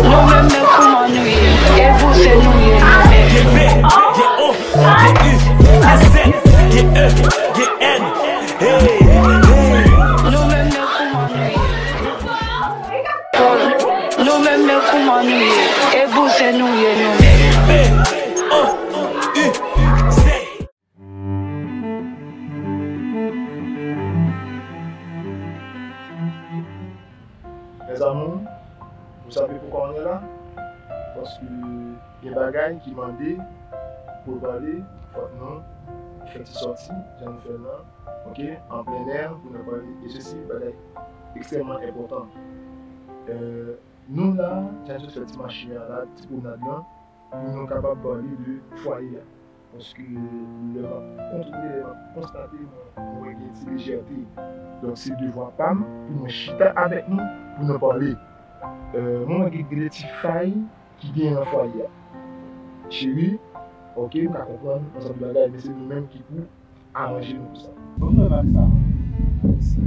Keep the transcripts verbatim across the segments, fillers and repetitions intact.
Nou menm men kouman nou ye, e bouzen nou ye nou menm. Nou menm men kouman nou ye. Nou menm men kouman nou ye, e bouzen nou ye nou menm. Mes amours, vous savez pourquoi on est là? Paske gen bagay ki mande pou pale, fòk nou fè ti sòti, jan nou fè l lan, ok, an plen è, pou nou pale, e sesi, bagay ekstrèmman enpòtan. Euh, nou la, jan nou fè ti mache a la, ti pwomnad lan, pou nou kapab pale de fwaye a. Paske lè m ap kontwole, lè m ap konstate, mwen, mwen wè gen ti lejète. Donk, se devwa pa m pou mwen chita avèk nou, pou nou pale. Euh, mwen wè gen de ti fay ki gen nan fwaye a. Cheri, ok, m ka konprann ansanm de bagay, men se nou menm ki pou aranje nou pou sa. Bon, mwen pa sa.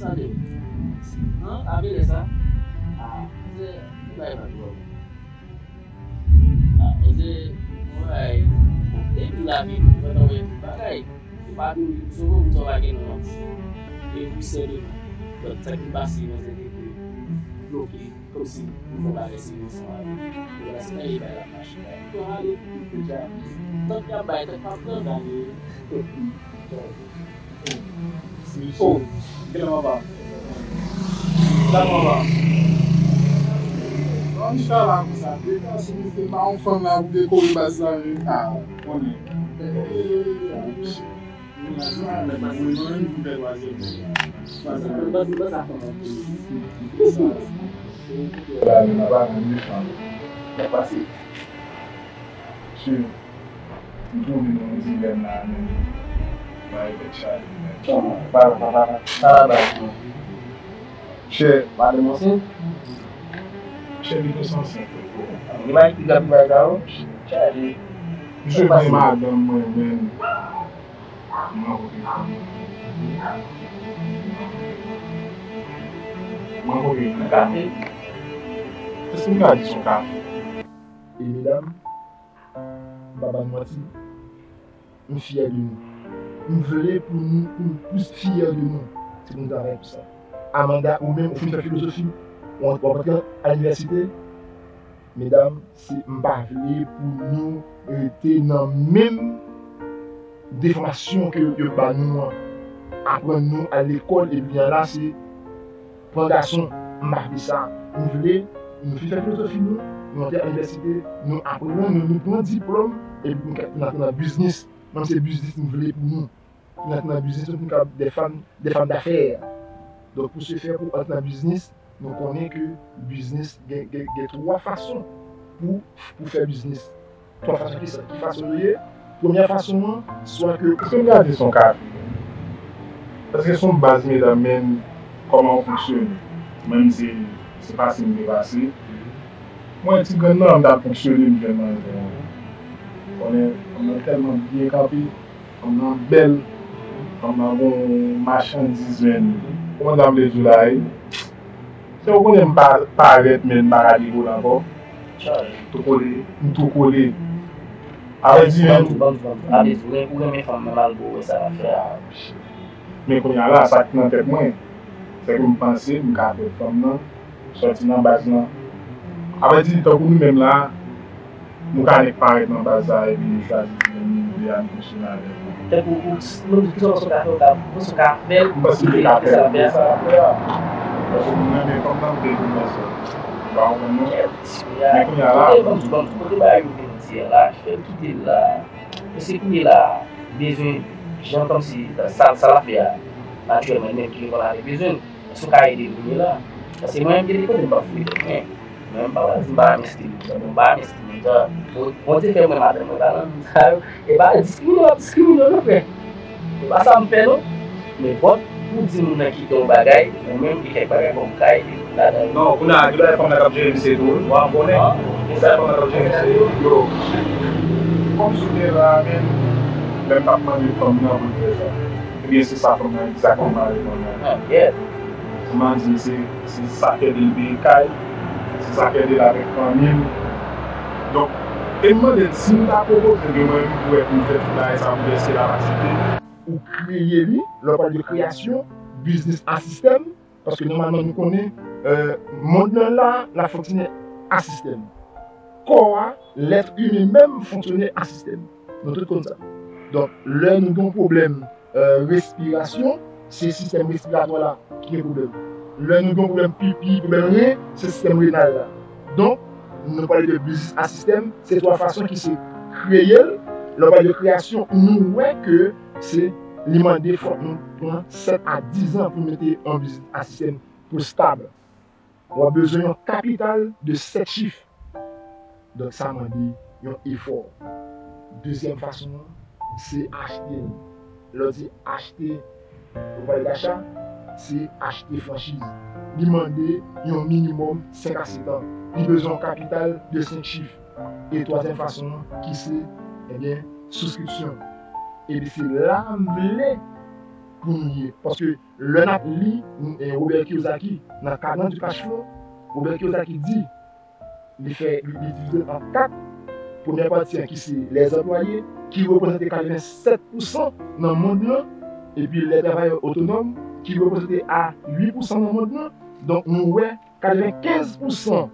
Sa de. An, avè lè sa. Ah, se, se bagay pa twò. Ah, koze, mwen bay, bon, depi lavi, mwen tann wè tout bagay. Ou pa dou, sou ou, mwen pa gen non. E ou sèlman. Donk, sa ki pase, mwen se te bloke. Kòmsi nou fè bagay serye ansanm avè m. Epi la, se nan li bay la mache. Pou ale, deja, tank y ap bay, tank m ap pran. Oh, gen lè m anba. Sa m anba. An chita la konsa, depi si misye pa yon fanm la pou dekore baz la, men, ah, konnen. Chè, madanm ansent? Chè, li te ansent. Li pa ekri gad bagay la, wi. Chè, li. Misye gen madanm mwen menm. Mwen kote fanmi. Mwen kote fanmi. Kafe. Èske m ka di se yon kafe? E medam, m pa ba nou manti, m fyè de nou. M vle pou nou, pou nou plis fyè de nou. Se pou nou travay pou sa. Amanda, ou menm, ou fin fè filozofi, w ap antre a linivèsite, medam, se m pa vle pou nou rete nan menm defòmasyon ke yo ba nou an. Aprann nou al lekòl epi kounya la se pran gason, m pa vle sa. M vle nou fin fè filozofi nou, nou antre a linivèsite, nou aprann, nou, nou pran diplòm epi nou ka, nou antre nan biznis. Menm se biznis m vle pou nou. Pou n antre nan biznis, nou ka de fanm, de fanm dafè. Donk, pou se fè, pou antre nan biznis, nou konnen ke biznis gen, gen, gen twa fason pou, pou fè biznis. Twa fason ki sa, ki fason yo ye? Premyè fason an, swa ke. Èske m ka di se yon kafe? Èske se yon baz medam menm kòman w fonksyone? Mwen menm se, se pase m te pase. Mwen ti grann nan, m t ap fonksyone, m jwenn manje. Konnen, mwen tèlman byen kanpe. Fanm nan bèl, fanm nan gon machandiz, menn. Kòman sa m vle di w la, wi? Se ou konnen m pa parèt, menn, m pa ka degole ankò. M tou kole, m tou kole. A vrè di, menm, ban m di, ban m di, a vrè di, ou renmen fanm nan malgre w wè sa l ap fè a. Men kounye a la, sa k nan tèt mwen, se ke m panse m ka fè fanm nan sòti nan baz lan. A vrè di, tankou nou menm la, nou ka nèk parèt nan baz la epi nou chwazi di nou vle al fonksyone avèk li. Tankou ou, nou, kisa w panse w ka fè, w ka, ou panse w ka fè l, m panse m te ka fè l, men sa l ap fè a. Paske m renmen fanm nan, m te vin nan sa. Ou pa konprann non. Men kounye a la, kote, ban m di, ban m di, kote bagay yo vin di a la, fè l kite l la. Paske kounye la, bezwen, jan kòmsi, sa, sa l ap fè a, natirèlman, li menm ki reponn avèk bezwen l. Èske w ka ede l kounye la? Paske mwen menm, gen de kote m p ap foure tèt mwen. Mwen menm, m pa pral di m pa renmen streaming, sa, bon, m pa renmen streaming, sa. Bon, Bondye fè mwen madanm mwen pa nan moun sa yo. E pa diskrimine, m ap diskrimine w non, frè. Se pa sa m fè non. Men bon, pou di moun nan kite yon bagay, ou menm gen kèk bagay fò m ka ede w ladan l. Non, kounye a, gen bagay fanm nan k ap jere misye tou, wi. Mwen, m konnen. Gen bagay fanm nan k ap jere misye. Yo. Kòm sou teren a menm, lè m t ap mande fanm nan pou l fè sa. Ebyen, se sa fanm nan egzakteman reponn mwen. Ah, yeah. Fanm nan di m se, se sa k ede l peye kay, se sa k ede l avèk fanmi l. Donk, e m mande l si m ta pwopoze ke mwen menm pou wè pou m fè tout bagay sa pou l, èske l ap aksepte? Ou kreye li, lè w pale de kreyasyon, biznis a sistèm, paske nòmalman nou konnen, euh, mond lan la, l ap fonksyone a sistèm. Kò a, lèt imen menm fonksyone a sistèm. Nou tout konn sa. Donk, lè nou gen yon pwoblèm, euh, respirasyon, se sistèm respiratwa la ki gen pwoblèm. Lè nou gen yon pwoblèm pipi, pwoblèm ren, se sistèm renal la. Donk, nou pale de biznis a sistèm, se twa fason ki se kreye l. Lè w pale de kreyasyon, nou wè ke se, li mande fòk nou pran sèt a diz an pou mete yon biznis a sistèm pou stab. W ap bezwen yon kapital de sèt chif. Donk, sa mande yon efò. Dezyèm fason an, se achte l. Lè w di achte, ou pale dacha, se achte franchiz. Li mande yon minimòm senk a sèt an. Li bezwen yon kapital de senk chif. E twazyèm fason an, ki se, ebyen, souskripsyon. Ebyen, se la m vle pou nou ye. Paske lè n ap li, e, Robert Kiyosaki, nan Kadran du Cash Flow, Robert Kiyosaki di, li fè, li, li divize l an kat. Premyè pati an ki se lèzanplwaye, ki reprezante katrevennsèt pousan nan mond lan, epi lè travayè otonòm, ki reprezante a uit pousan nan mond lan. Donk, nou wè katrevenkenz pousan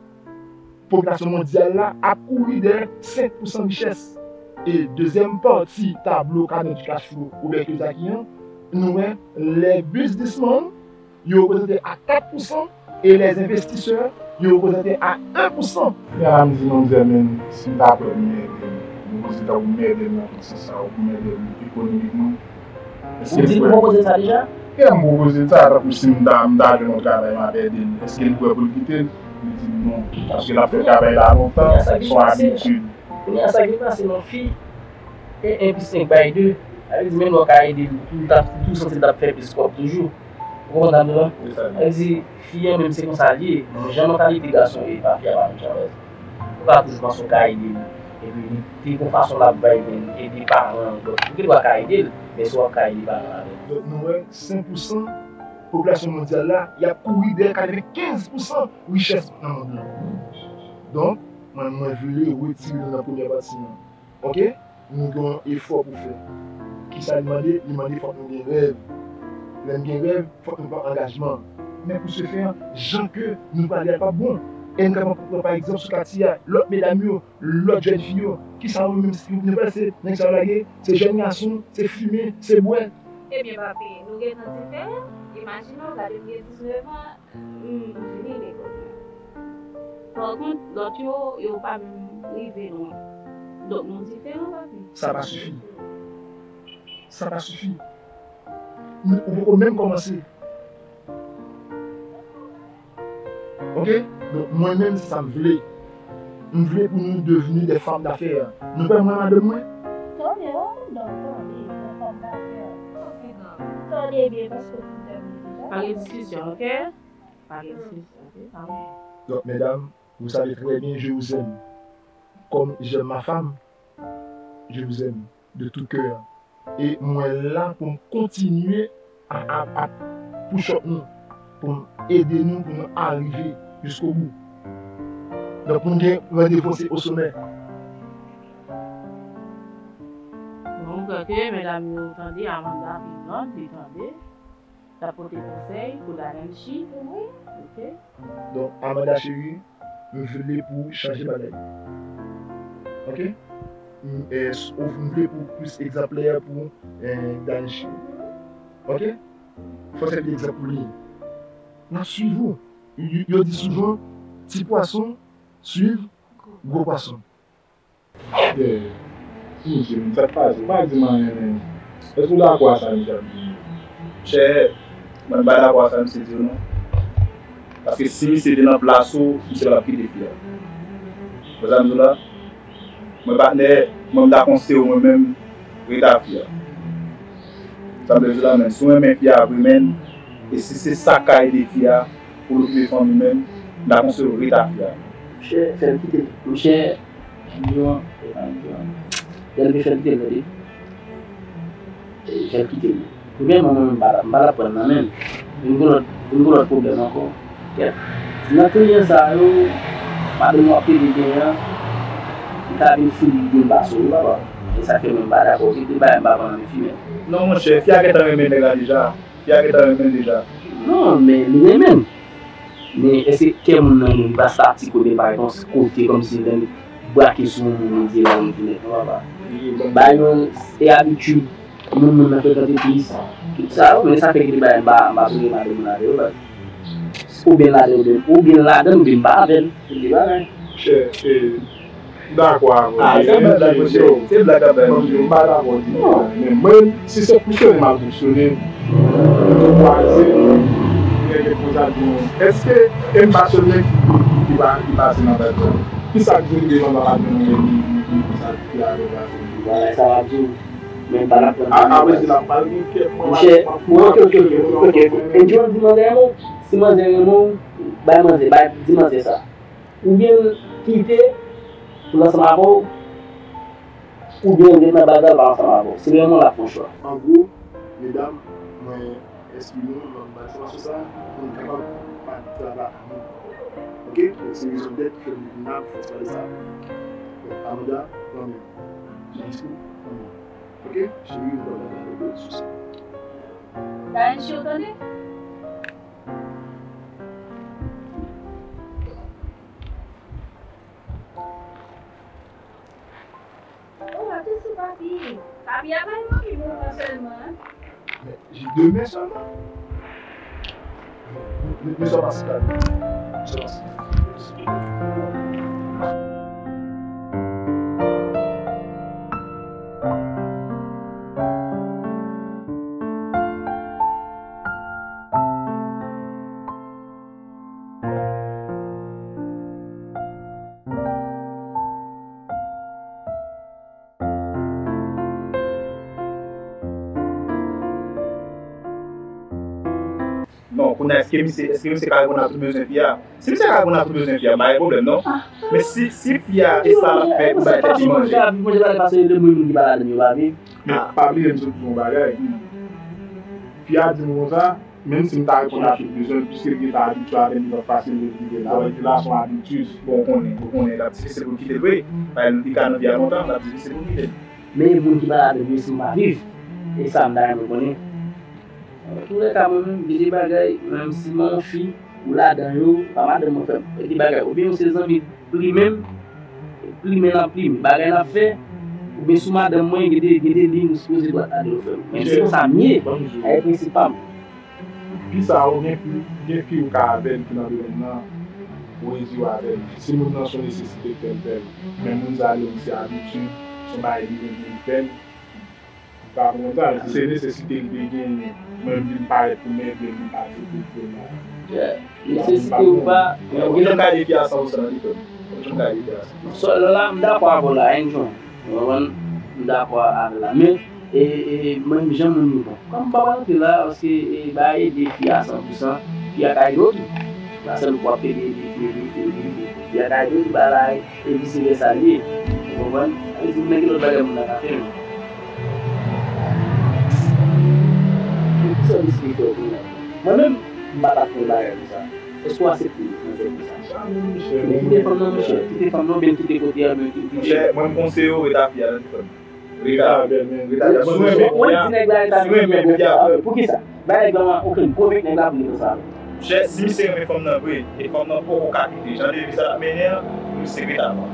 popilasyon mondyal la ap kouri dèyè senk pousan richès. E dezyèm pati tablo Kadran du Cash Flow Robert Kiyosaki an, nou wè lè biznismann yo reprezante a kat pousan e lè envestisè yo reprezante a en pousan. Kounye a la m di manmzèl, men si m ta pran pou m ede l, m pwopoze tankou m ede l nan tout sans sa, pou m ede l ekonomikman. Ou di l pwopoze sa deja? Kè m pwopoze l sa, tankou si m ta, m ta jwenn yon travay, m ap ede l. Èske l prè pou l kite l? Li di m non. Paske l ap fè travay la lontan, se yon abitid. Kounye a sa k vin pase, yon fi, e en plis senk bay de. Sa vle di, menm lè w ka ede l, ou t ap, ou tou santi l t ap fè plis kòb toujou. Ou konprann sa m di w la? Sa vle di, fi an menm se konsa l ye. Jan mantalite gason ye, pa fi a pa menm jan. Ou ka toujou panse w ka ede l. Epi li te gon fason l ap bay men ede paran l. Donk, ou gendwa ka ede l, men si w ap ka ede paran l avè l. Donk, nou wè, senk pousan popilasyon mondyal la, y ap kouri dèyè katrevenkenz pousan richès nan mond lan. Donk, mwen, mwen vle retire nou nan premyè pati an. Oke? Nou gen yon efò pou fè. Kisa li mande? Li mande fòk nou gen rèv. Lè n gen rèv, fòk nou pran angajman. Men pou se fè, jan ke nou pale a p ap bon. E n kapab pran pa egzanp sou katye a, lòt medam yo, lòt jèn fi yo, kisa yo menm, nou panse nèg sa yo lage, se jèn gason, se fimen, se bwè. Ebyen, papi, nou gentan diferan. Imajine w, gade m gen diznèf an, m vini lekòl mwen. Pa kont, lòt yo, yo pa menm rive lwen. Donk, nou diferan, papi. Sa pa sifi. Sa pa sifi. Nou, ou poko menm kòmanse. Oke? Donk, mwen menm, se sa m vle. M vle pou nou devni de fanm dafè. Nou pa mwen madanm mwen? Tande, oh, donk, tande, de fanm dafè. Tande byen, paske ou fin tèmine deja. Pa gen diskisyon, oke? Pa gen diskisyon, oke? Pa gen. Donc, mesdames, vous savez très bien, je vous aime. Comme j'aime ma femme, je vous aime de tout cœur. E mwen la pou m kontinye a, a, a push up nou, pou m ede nou, pou nou arive jiskobou. Donk, pou n gen randevou, se o somè. M kwè ke medam yo tande, Amanda pi gran, li tande. L ap pote konsèy pou Danenchi. Wi. Ok. Donk, Amanda cheri, m vle pou w chanje bagay. Ok? M, eh, s-, ou, m vle pou w plis egzanplè pou, eh, Danenchi. Ok? Fò w sèvi egzanp pou li. N ap swiv ou. Yo, yo di souvan, ti pwason swiv gwo pwason. Eh, Miche, men sa k pase? Ou pa di m anyen, men. Èske w dakò a sa misye ap di? Chè, mwen pa dakò a sa misye di w non. Paske si misye te nan plas ou, misye pa t ap kite fi a. Ou konprann sa m di w la? Mwen patnè, mwen m ta konseye w mwen menm, rete ak fi a. Sa m vle di w la, men, si w renmen fi a vre, men, e si se sa k ka ede fi a, pou l okipe fanmi menm, m ta konseye w rete ak fi a. Monchè, fè l kite l. Monchè, Andrew an, e pa Andrew an. Lè l vle fè l kite l, tande. E fè l kite l. Premyèman, mwen menm, m pa t ap, m pa t ap pran l nan men l. Vin gon lòt, vin gon lòt pwoblèm ankò. Kèt. Nan kliyan sa yo, madanm w ap plede genyen an, li ka vin fout li gen baso, wi, papa. E sa k fè mwen m pa dakò, kite bagay m pa pran nan men fi menm. Non, monchè, fi a gentan renmen nèg la deja. Fi a gentan renmen l deja. Non, men li renmen l. Men èske kè moun nan li pa statik oubyen pa gen yon kote kòmsi lè l brake sou yon moun li di l al nèt non papa? Ba yon e abitid moun moun nan frekante plis. Tout sa yo, men sa fè ki te bay m pa m pa touye madanm moun avè yo baz. Oubyen ladan oubyen oubyen ladan oubyen m pa avè l. Se de bagay. Monchè, e, M dakò avè w. Ah, se blag, monchè. Se blag ap bay, monchè. M pa dakò ditou. Men mwen, si se fonksyone m ap fonksyone, m tou kwaze, m gen kèk koze a di nou. Èske e m pa sèlman ki, ki, ki pa, ki pase nan blag la? Kisa k vin devan m pa jwenn yon nèg ki, ki, ki, ki sa ki avè pase? Bagay sa w ap di w, men m pa dakò. A, apre se la, m pral gen kèk mwen. Monchè, bon, ok, ok, ok, ok, ok. E di w di manzè renmen w, si manzè renmen w, bay manzè, bay, di manzè sa. Oubyen l kite pou l ansanm avè w, oubyen l ret nan bagay la, l pa ansanm avè w. Se vrèman l ap fè yon chwa. An gwo, medam, mwen eksprime m nan baz fason sa pou n kapab pa travay ansanm. Ok? Se rezon dèt ke m ap fè sa de sa. Amanda, pran men m. Jisou, pran men m. Ok? Cheri, nou pral gade sou sa. Dayèn, cheri, w tande? Oh, atè sou papi. Papi a bay manmi bonbon sèlman. Men, demen sèlman. Men, men, men sa pase la. Sa pase. Non, kounye a, èske misye, èske misye ka reponn a tout bezwen fi a? Si misye ka reponn a tout bezwen fi a, m pa gen pwoblèm, non. Men si, si fi a, e sa l ap fè pou bay tèt li manje. Manje pa pase de moun ki pa ladan yo pa viv. Men pa bliye m sot di yon bagay. Fi a di m konsa, menm si m ta reponn a tout bezwen l, piske l gentan abitye avè m, li pa fasil de kite l. Donk, la se yon abitid. Bon, ou konnen, ou konnen, l ap difisil pou l kite l vre. Paske li ka nan vi a lontan, l ap difisil pou l kite l. Men moun ki pa ladan yo, si m pa viv, e sa m ta renmen konnen. Antoulèka, mwen menm, gen de bagay, menm si m yon fi, ou ladan yo, pa madanm mwen fè m. Gen de bagay, oubyen ou se zanmi plimen m, plimen n ap plimen. Bagay n ap fè, oubyen sou madanm mwen, gen de, gen de liy ou sipoze dwat ladan yo fè m. Men se konsa m ye, e prensip pa m. Fi sa ou gen fi, gen fi ou ka avè l ki nan domèn nan, ou rezi w avè l. Si moun nan se yon nesesite k fè l fè l, men moun sa li menm se abitid, se yon bagay li renmen l fè l. Ou pa konprann sa, si se nesesite li te genyen, mwen m vin parèt pou m ede l, li pa te pou l la. Yeah. Nesesite ou pa, men ou gen lè ka ede fi a san pou san nan li fè m. Ou janm ka ede fi a san pou san. So, la, m dakò avè w la, enjoy. Ou konprann? M dakò avè l la. Men, e, e, mwen, jan moun yo bon. Kòm m pa pral antre la, paske, e, ba ede fi a san pou san, fi a ka ede w tou. Pa sèl w ap ede, ede fi, ede fi, ede fi. Fi a ka ede w tou, ba la, e vise vèsa li ye. Ou konprann? Sa vle di, men gen lòt bagay moun nan ka fè, men. Kisa w deside fè w kounye a? Mwen menm, m pa t ap fè yon bagay konsa. Èske w aksepte yon bagay konsa? Kite fanm nan, monchè. Kite fanm nan, oubyen kite kote a, oubyen kite. Monchè, mwen, m konseye w ret ak fi a nan telefòn. Reta, reta, reta. Mwen, mwen, mwen di nèg la reta, mwen, mwen, mwen, poukisa? Ba nèg la, ok, m pwomèt nèg la pou li fè sa. Chè, si misye renmen fanm nan vre, e fanm nan poko ka kite, jan de vi sa l ap mennen an, misye reta avan.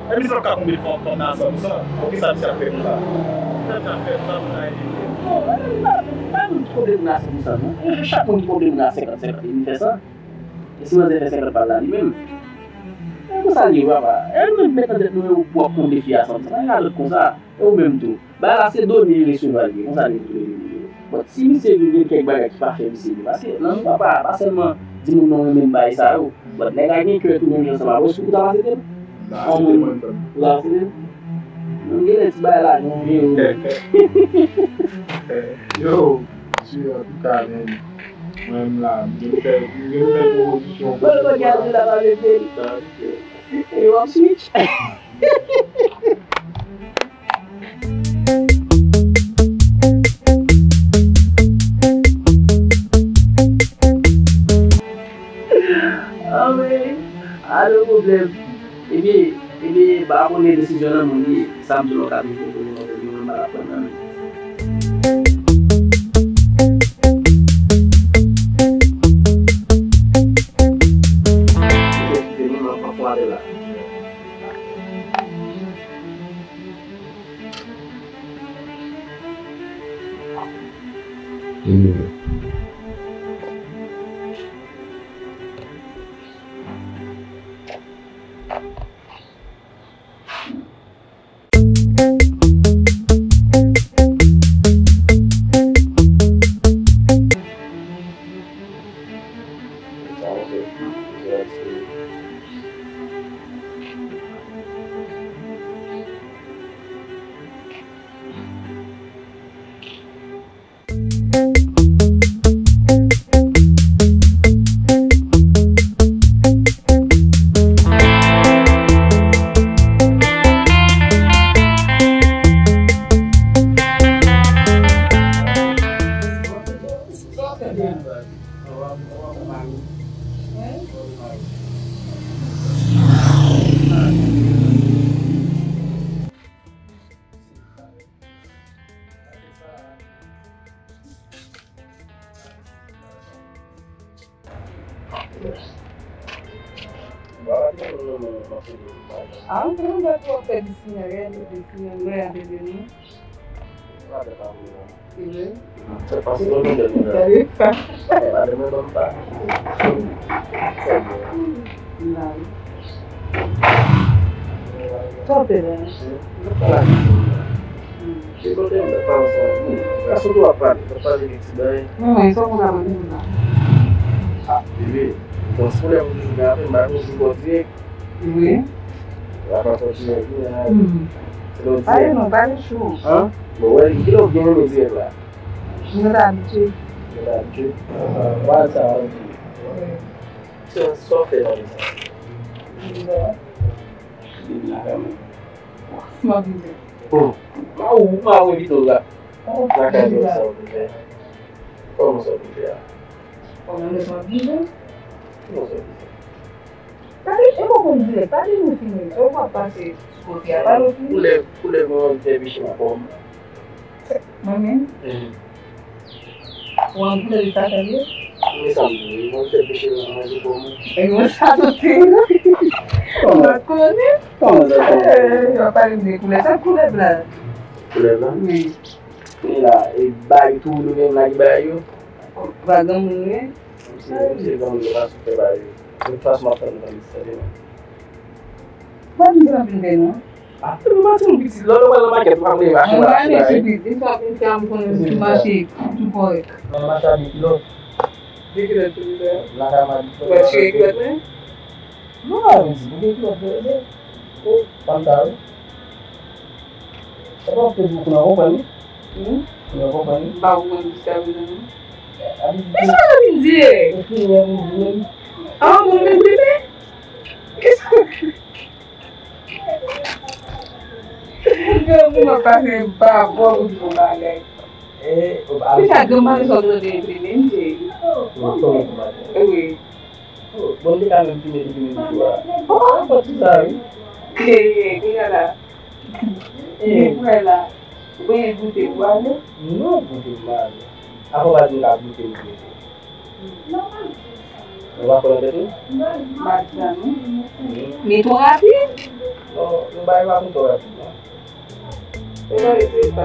E misye p ap ka konble fanm, fanm nan a san pou san. Poukisa misye ap fè konsa? Poukisa misye ap fè konsa pou l ka ede misye? Non, pa, pa, pa nou ki konble moun nan a san pou san, non. E chak moun ki konble moun nan a senkant senkant, e li fè sa. E si manzè fè senkant pa l la, li menm. E konsa l ye, papa. E nou menm met nan tèt nou, e w ap konble fi a san pou san. Pa gen lòt konsa. E ou menm tou. Bagay la se done li resevwa li ye. Konsa li tou li ye. But si misye vin gen kèk bagay ki pa fè misye byen, paske nan nou papa, pa sèlman di moun non renmen bagay sa yo. But nèg la gen kè tou menm jan ansanm avè w, si ou ta aksepte l? Ou ta aksepte l? Ou ta aksepte l? Nou gen lè ti bagay la, nou gen yo. Yo, mesye, antouka, men, mwen menm la, m gen fè, m gen fè pwopozisyon. Bon, bon, gade la, pa mete. E w ap switch. Anmwey, a de pwoblèm. Ebyen, ebyen, pa konnen desizyon nan moun li. Sa m di w la, w ka vin pwopoze yon bagay, mwen, m pa t ap pran nan men. Misye kite nou nan fon fon atè la. Ah, mwen pa twò fè disinyè, reyalite disinyè, lè a te vini. Wi. Sa pase nan mitan nou la. Gade sa. Gade mwen ban m pa. Sa byen. Sa w te la? Sa pase? Se kote m pa ansanm. Paske w ap pale, w ap pale de ti bagay. Wi, wi, sa w konn ap di la? Ah, bebe. Bon, si w lè m toujou gen apèl, m pa toujou bò dirèk. Wi. Apa kontinye vini a. Hmm. Se lè w di. Pale non, pale chou. An? Bon, wè, kilè w gen renmen dirèk la? Mwen ta abitye. Mwen ta abitye. Wè sa, wè sa. Wi. Sa, sa w fè nan sa? Vin la, vin la, kanmenm. M ap vin. Oh, ma ou, ma ou envite w la. Oh, lakay mwen sa w te fè. Kòman sa w te fè a? Kòman mwen sa w te fè? Kòman sa w te fè? Pale, e poko m dirèk, pale nou fini. Sa w ap pase sou kote a, pale w fini. Koulè, koulè mwen anvi fè peche nan kò m. Mwen menm? Mhm. Ou anvi koulè li pa fè byen? Men sa m di, mwen fè peche nan manje kò m. E mwen sa tou te. Kòman? Mwen konnen. Kòman sa, kòman? Eh, w ap pale m de koulè. Sa koulè blan? Koulè blan? Wi. Men la, e bay tou nou menm la ki bay yo. Pa granmoun wi. Se, se granmoun yo pa sou fè bay yo. De tout fason, m ap tann nou nan listè demen. Pa di m se nan vin de non. Ah, epi w pa timoun piti, lè w pral nan makèt, ou pa konnen mache. Mwen pa renmen ti piti, e sa, e sa m konnen ti mache tou kòrèk. Nan mache a de kilòt. De kilòt pou li fè? Lakay mwen di kilòt. Ou wè tire kilòt mwen? Non, a vle di, ou gen kilòt vre, vre. Oh, pa m ta wi. Sa pa fè di ou konn konprann wi. Hmm? Konn konprann wi. M pa konprann jiska prezan non. E sa w vin di? Ou fini wè m di wi. Ah, mwen menm bebe? Kisa? Granmoun ap pase m pa bò pou di yon bagay. Eh, oh, ah, kisa granmoun sa w tande enprime m, cheri? Wi. Oh, bon, m te ka menm fime depi menm jou a. Oh, bon, ti sa, wi. Ye, ye, kounye a la. Eh. Gen frè la. Ou genyen goute pou ale? Non, goute pou ale. Avan w al di m ka goute, ou goute. Ou pa konn anpil? M pa di sa, non. Men twò rapid. Non, nou bay pa konn twò rapid, non. E mwen rete pa.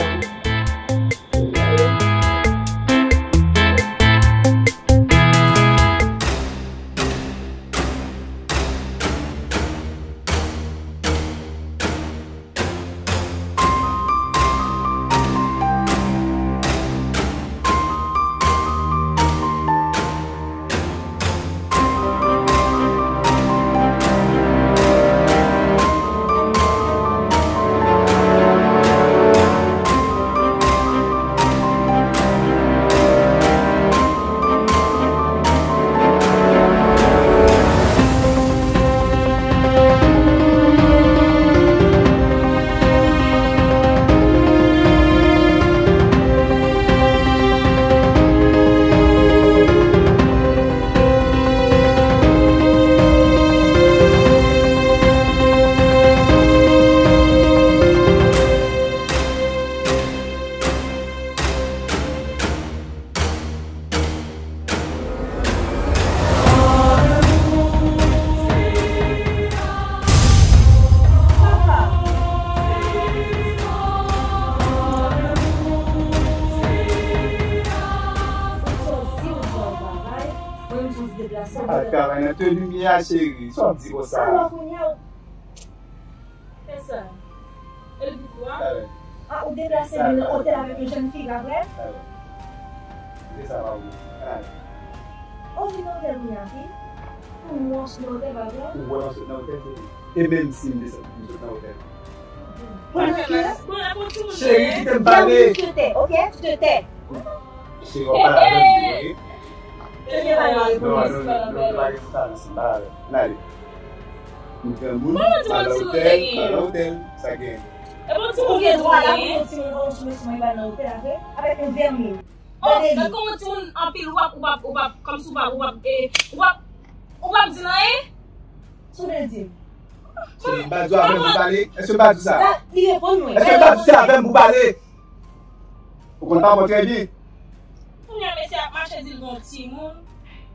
Al travay nan teni m ye a, cheri. Sa w ap di konsa? Fè sa. E l di tou a? Talè. Ah, ou deplase vin nan otèl avèk yon jèn fi, pa vre? Talè. Se sa, pa vre. Talè. Ou vin nan otèl kounye a, wi? Ou wè m sot nan otèl, pa vre? Ou wè m sot nan otèl, cheri. E menm si m desann, m sot nan otèl. Paske, cheri, kite m pale. Ok, tu te tais. Cheri, w ap pale avè m, ok? Premye bagay mwen reponn. Non, non, non, non, pa gen sa, non, se pa avè m. N ale. Nou granmoun, pa nan otèl, pa nan otèl, sa gen. Ou gen dwa la pou yon timoun, yon timoun, yon timoun, pa nan otèl avè, avèk yon vèmin. Oh, men kòman timoun anpil, ou p ap, ou p ap, ou p ap, kòmsi ou p ap, ou p ap, eh, ou p ap, ou p ap di l anyen? Sa w vle di? Cheri, m pa di w avè m pou pale? Èske m pa di w sa? Li reponn mwen. Èske m pa di w se avè m pou pale? Ou konn pa mwen trè byen. Kounye a, mesye ap mache di l gon timoun,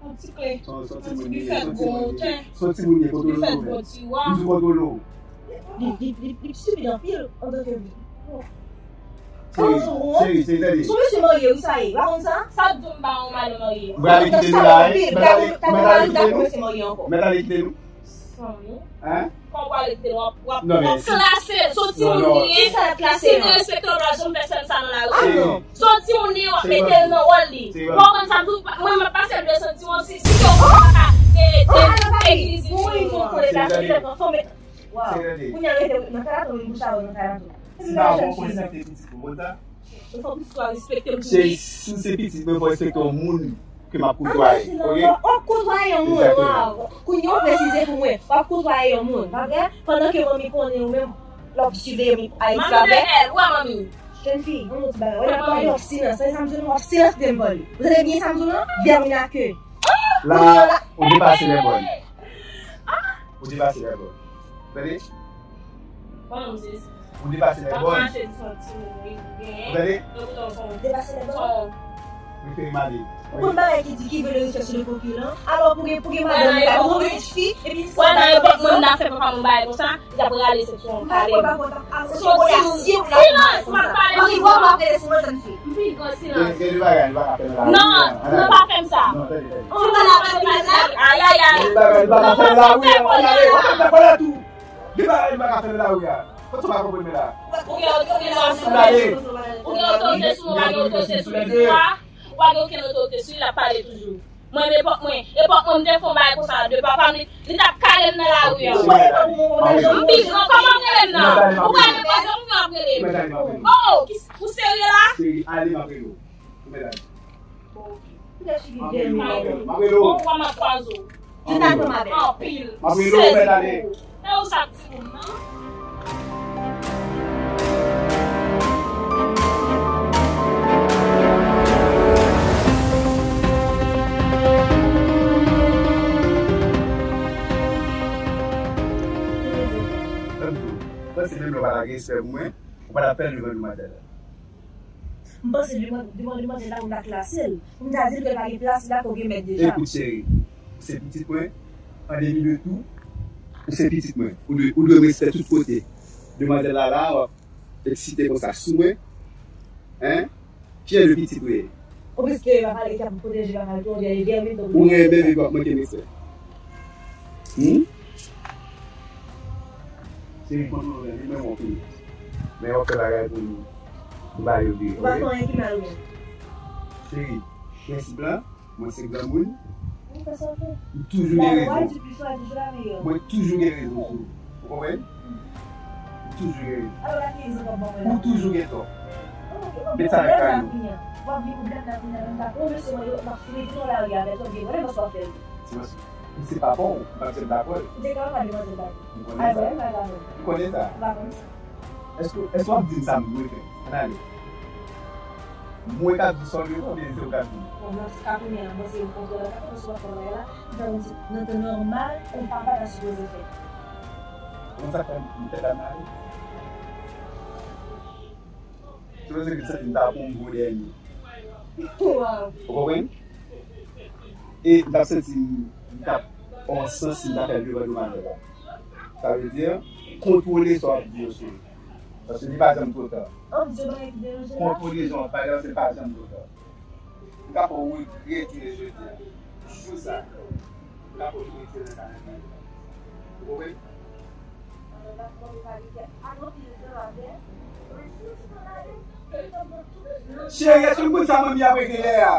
yon ti kle, yon ti bifèt gwo moten, ti bifèt gwo tiwa. M di kontwole w. Li, li, li, li stipid anpil antanke. Cheri, cheri, cheri, tande. Sou mesye marye, wi, sa ye. Pa konn sa? Sa di m pa yon madan marye. Mwen ale kite nou la, wi. Mwen ale kite nou. Mwen ale kite nou. Zanmi. Hein? Kòman w pale de w ap, w ap, w ap klase, se yon timoun li ye. Si l respekte w, l pa janm fè sèn sa nan lari. Se yon timoun li ye, w ap mete l nan wòl li. Ou konn sa m di w, mwen, m ap pase l de sèn timoun, si, si ke w pa ka, e, e, eglize timoun. Kounye a rete nan kay la tou, vin bouch a ou nan kay la tou. Si pa w respekte pitit ou, konn sa? Fò pitit ou a respekte m tou. Cheri, si w se pitit mwen, fò w respekte yon moun ke m ap koutwaye, oke? W ap koutwaye yon moun, waw. Kounye a w presize pou mwen, w ap koutwaye yon moun, pa vre? Pandan ke manmi konnen ou menm, l ap siveye m a Manmi Bèbèl, ou a manmi? Jèn fi, ann nou ti bagay, w ap pale, w ap silans, tande sa m di w, w ap silans lè m pale. Ou tande byen sa m di w lan? Vèmin a ke. La, ou depase lè bòn. Ou depase lè bòn. Tande? Ou depase lè bòn. Ou tande? Depase lè bòn. Refere m ale. Ou konn bagay ki di ki veut le respect sur le coquillon? Alò, pou gen, pou gen madanm, ou ka pran pitit fi, epi sa. Wè, nan epòk mwen, m ta fè papa m yon bagay konsa, li t ap rale sèt yon kale. Silans, m ap pale toujou. M pi gran, silans. Gen, gen de bagay nou pa ka fè nan lari. Non, nou pa fè m sa. Non, tande, tande. Ou pa ka fè m sa. Ayayay. Gen de bagay nou pa ka fè nan lari, an. Ann ale, w ap fè pale tou. Gen bagay nou pa ka fè nan lari a. Fòk sa w pa konprann mwen la. Ou gen, ou gen dwa sou mwen. Ou gen otorite sou mwen, ou pa gen otorite sou pitit ou a. Ou pa gen okenn otorite sou li, l ap pale toujou. Mwen, epòk mwen, epòk mwen, m te fè yon bagay konsa de papa m, li, li t ap kale m nan lari a. M pi gran, kòman m rele m nan? Ou pa gen rezon, ou ap rele m. Oh, ki, ou serye la? Cheri, ale, m ap rele w. Ou mèt ale. Bon, w ap mwen kwaze w. Anpil. Sezi. E ou sa k timoun nan? Mwen se menm lè w pa ta gen respè pou mwen, ou pa ta fè l devan nou madanm. M panse deman-, deman-, demwazèl la pou m ta klase l, pou m ta di l ke l pa gen plas la, ke w gen mèt deja. Ekout, cheri, ou se pitit mwen, an demi de tou, ou se pitit mwen. Ou dwe, ou dwe respè tout kote. Demwazèl la la, w ap eksite konsa sou mwen. Hein? Ki jan de pitit ou ye? Ou riske pa pale ki ap pwoteje pa mal tou, ou gen vèmin tou. Ou renmen epi w ap manke respè. Hmm? Cheri, kontwole w, men mwen fini. Men w ap fè bagay pou m, pou m ba yo vire. Ou pa fè anyen ki mal ou menm. Cheri, prensip la, mwen se granmoun. Ou fè sa w fè. M toujou gen rezon. Mwen toujou gen rezon sou ou. Ou konprann? M toujou gen rezon. Ou toujou gen tò. Met sa nan kay nou. W ap gen pwoblèm la kounye a, menm pa pwomesye mwen yo, m ap fouye tout nan lari a avè tò, gen pwoblèm paske w ap fè l. Se paske m se papa w, m pa t fè l dakò. Ou te ka pa demwazèl la. M konnen sa. M konnen sa. Ou pa konn sa. Èske, èske w ap di m sa m dwe fè? Ann ale. Mwen k ap di sa w dwe fè oubyen se ou k ap di m? Bon, nan ka kounye a, mwen se yon kontwòl k ap fè, paske w ap fè bagay la, m fè yon ti, nan tan nòmal, yon papa ta sipoze fè. Kòman sa fè m tèt la mal? Se paske m santi m ta pran yon gwo dènye. Ou konprann? E m t ap santi m, m t ap, an sans, si m ta fè l devan demwazèl la. Sa vle di, kontwole sa w ap di yo, cheri. Paske li pa janm twò ta. Kontwole jan w ap pale a, se pa janm twò ta. M ka fè w regrèt jounen jodi a. Jou sa, m ka fè w retire nan kalandriye. Ou konprann? Cheri, èske w konn sa manmi ap regle lè a?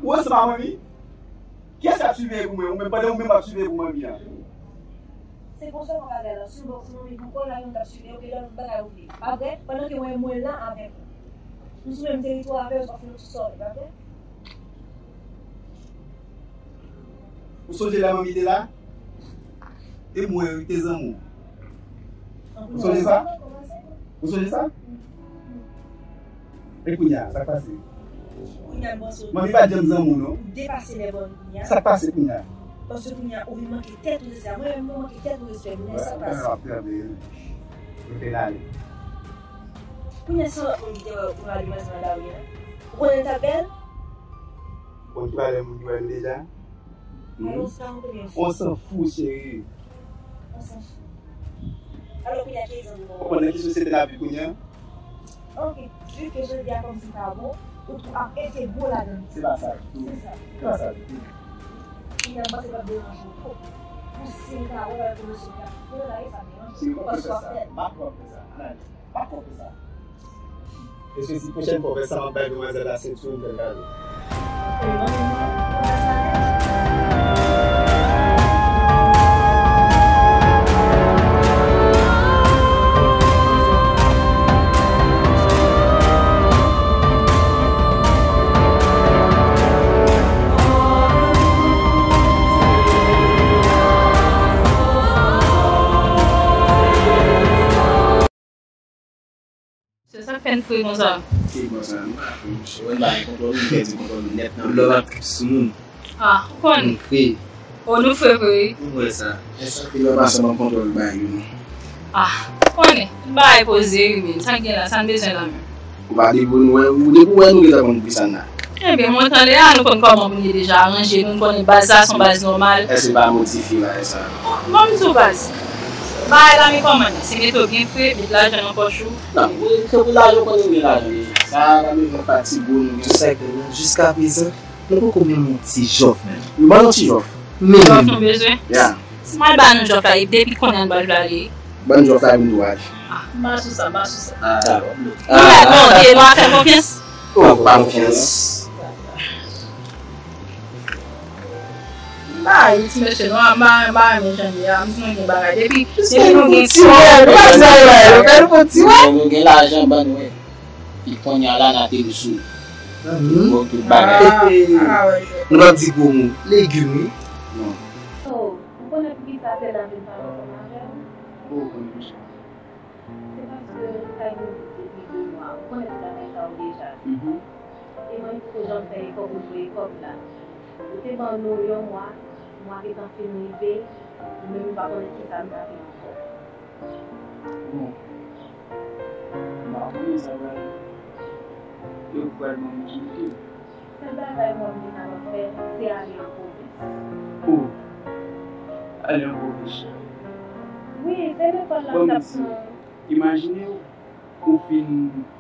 Ou ansanm ak manmi? Kiyès k ap siveye pou mwen? Ou menm, pandan ou menm w ap siveye pou manmi an? Se konsa w ap gade la. Si w bò kote manmi pou kò l, la yon k ap siveye w, ke lè w bagay ou vle. Pa vre? Pandan ke mwen, mwen la avèk ou. Nou sou menm teritwa avè w, w ap fè yon ti sòl, pa vre? Ou sonje lè manmi te la? E mwen, wi, te zanmi w. Ou sonje sa? Ou sonje sa? E kounye a, sa k pase? Kounye a, m panse w... Manmi pa t janm zanmi w, non. Ou depase lèvèl kounye a. Sa k pase kounye a? Paske kounye a, ou vin manke tèt ou respè. Mwen menm, mwen manke tèt ou respè, kounye a, sa k pase? Mwen te ale. Kounye a, se yon lòt moun ki te wè ou pral demwazèl nan lari a. Ou konnen l t ap bèl? Ou konn ki valè moun ki wè nou deja? Hmm? On s'en fout, cheri. On s'en fout. Alò, kounye a, ki egzanp ou ba? Ou konprann nan ki sosyete n ap viv kounye a? Ok, vu ke jodi a kòmsi pa bon, ou tou ap ete gwo ladan l. Se pa sa ditou. Se sa. Se pa sa ditou. Kounye a, m panse l p ap deranje w twòp. Pou si l ta wè, wè, pou mesye k ap pran la, e sa deranje w twòp paske w ap fè l. M pa kwè w ap fè sa. M pa kwè w ap fè sa. Ann ale. Pa t konprann sa. Èske si pwochèn fwa w fè sa, m ap bay demwazèl la senti w, m fè l kado? Se sa k fè n fre konsa. Ki konsa, nou pa fre, monchè. Wè, n pa gen kontwòl, nou pèdi kontwòl nou nèt nan lè w ap trip sou moun. Ah, ou konnen. Nou fre. Oh, nou fre vre, wi. Ou wè sa. E sa ki lè pase nan kontwòl bagay yo, non. Ah, ou konnen. Tout bagay poze, wi, men. Sa k gen la, sa n bezwen la menm. Ou pa depi w wè, ou depi w wè nou gentan konn pou sa n la. Ebyen, mwen tande a, nou konn kòman pou n ye deja aranje, nou konnen baz la se yon baz nòmal. Èske pa modifye bagay sa? Bon, ban m di w baz. Bagay la, men kòman l ye? Se mete w byen fre, met lajan nan pòch ou. Non, se pou lajan, ou konnen m gen lajan deja. Sa pa bezwen fatige w, nou gen sèk la, jiskaprezan, nou poko menm yon ti jòf menm. Wi, ban nou ti jòf. Men jòf nou bezwen? Ya. Si m al ba nou jòf la, e depi kounye a n ba l la, li. Ban nou jòf la pou nou al. Ah, m pa sou sa, m pa sou sa. Ah, dakò. Nou mèt monte, nou ap fè konfyans. Oh, pa konfyans. M pa ri, ti mesye, non, m pa, m pa renmen jan l ye a, m di nou gen bagay. Depi, depi nou gen kò, nou pa di bagay, nou gen lajan, ban nou wè. Epi kounye a la, n a te sou. Bon, tout bagay. Ah, ah, wè, je vois. Nou p ap di gwo mo. Legim, wi. Non. Oh, ou konnen poukisa sè l ap vin pale ansanm avè w? Oh, konnen, monchè. Se paske sa gen depi de mwa. Ou konnen tout bagay sa yo deja. Mhm. E mwen, m poko janm fè efò pou m voye kòb la. Ou te ban nou yon mwa, mwa gentan fin rive, nou menm nou pa konnen kisa nou ta fè ankò. Bon. M pa konnen sa pral. Yo pral ban m kite. Sèl bagay m wè m te kapab fè, se ale an pwovens. O, ale an pwovens. Wi, se lekòl la m t ap pran. Imajine w, ou fin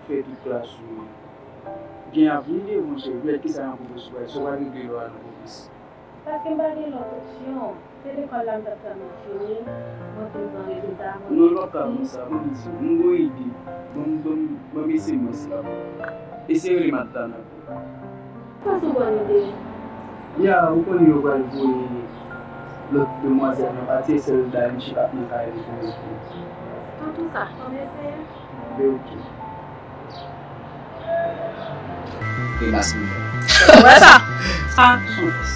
fè tout klas ou yo. Gen avni devan w, monchè, epi kisa nan pwovens ou pral, sa w pral regle lè w al nan pwovens? Paske m pa gen lòt opsyon. Se lekòl la m t ap tann mwen fini, mwen fin pran rezilta, mwen. Non, l p ap ka konsa, ban m di w, m gon ide. Ban m, ban m, ban m eseye mwen sila pou ou. Eseye rele Magda nan. Panse w bòn ide. Ya, ou konnen yo pral voye lòt demwazèl nan pati, e sèl Dayouchi k ap nan kay li pou reponn. Antouka, ann eseye. Be oke. Grimas mwen. Wè sa? Sa, son fòs.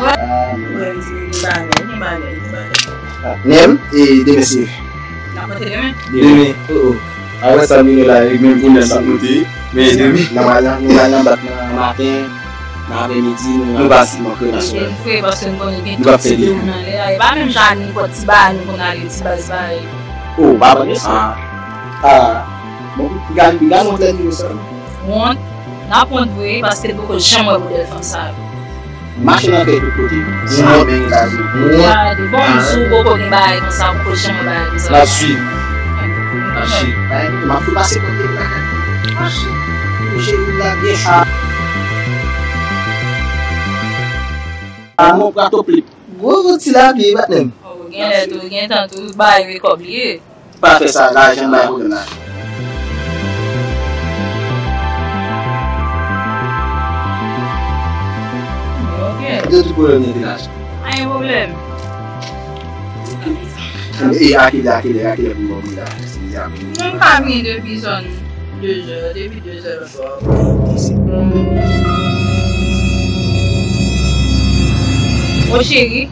Wè. Ah, mwen di, gen bagay, gen bagay, gen bagay. Ah, nem, e demen se. N ap monte demen? Demen, oh, oh. A wè sa nou ye la, e menm kounye a n ap monte. Men demen. Nou pral nan, nou pral nan bat nan maten, nan apremidi, nou, nou pa sitman kremasyon. Gen fre, paske nou konnen gen tout ti moun anlè a. E pa menm jan ak nenpòt ti bagay nou konn ale, ti baz bagay. Oh, pa ban nou sa. Ah. Ah. Bon, gade, gade wont lè nou sa. Wont? N ap wont vre, paske n poko janm wè modèl fanm sa yo. Mache nan kay tout kote. Moun nan men Etazini. Gade, bon, m di w poko gen bagay konsa, poko janm wè bagay konsa. N ap swiv. N ap swiv. M ap tou pase kote la. Mache. Touche moun la byen cho. A mon prato plip. Gwo voti la pye bat menm. Oh, gen lè tou, gen tan tou, bay rekòb li ye. Pa fè sa, lajan bay pwoblèm la. Ok. De tout pwoblèm nan te lajan. Pa gen pwoblèm. E a kilè, a kilè, a kilè pou mwen la? Non, m ka vini depi zòn de zè, depi de zè lè swa. Mon cheri,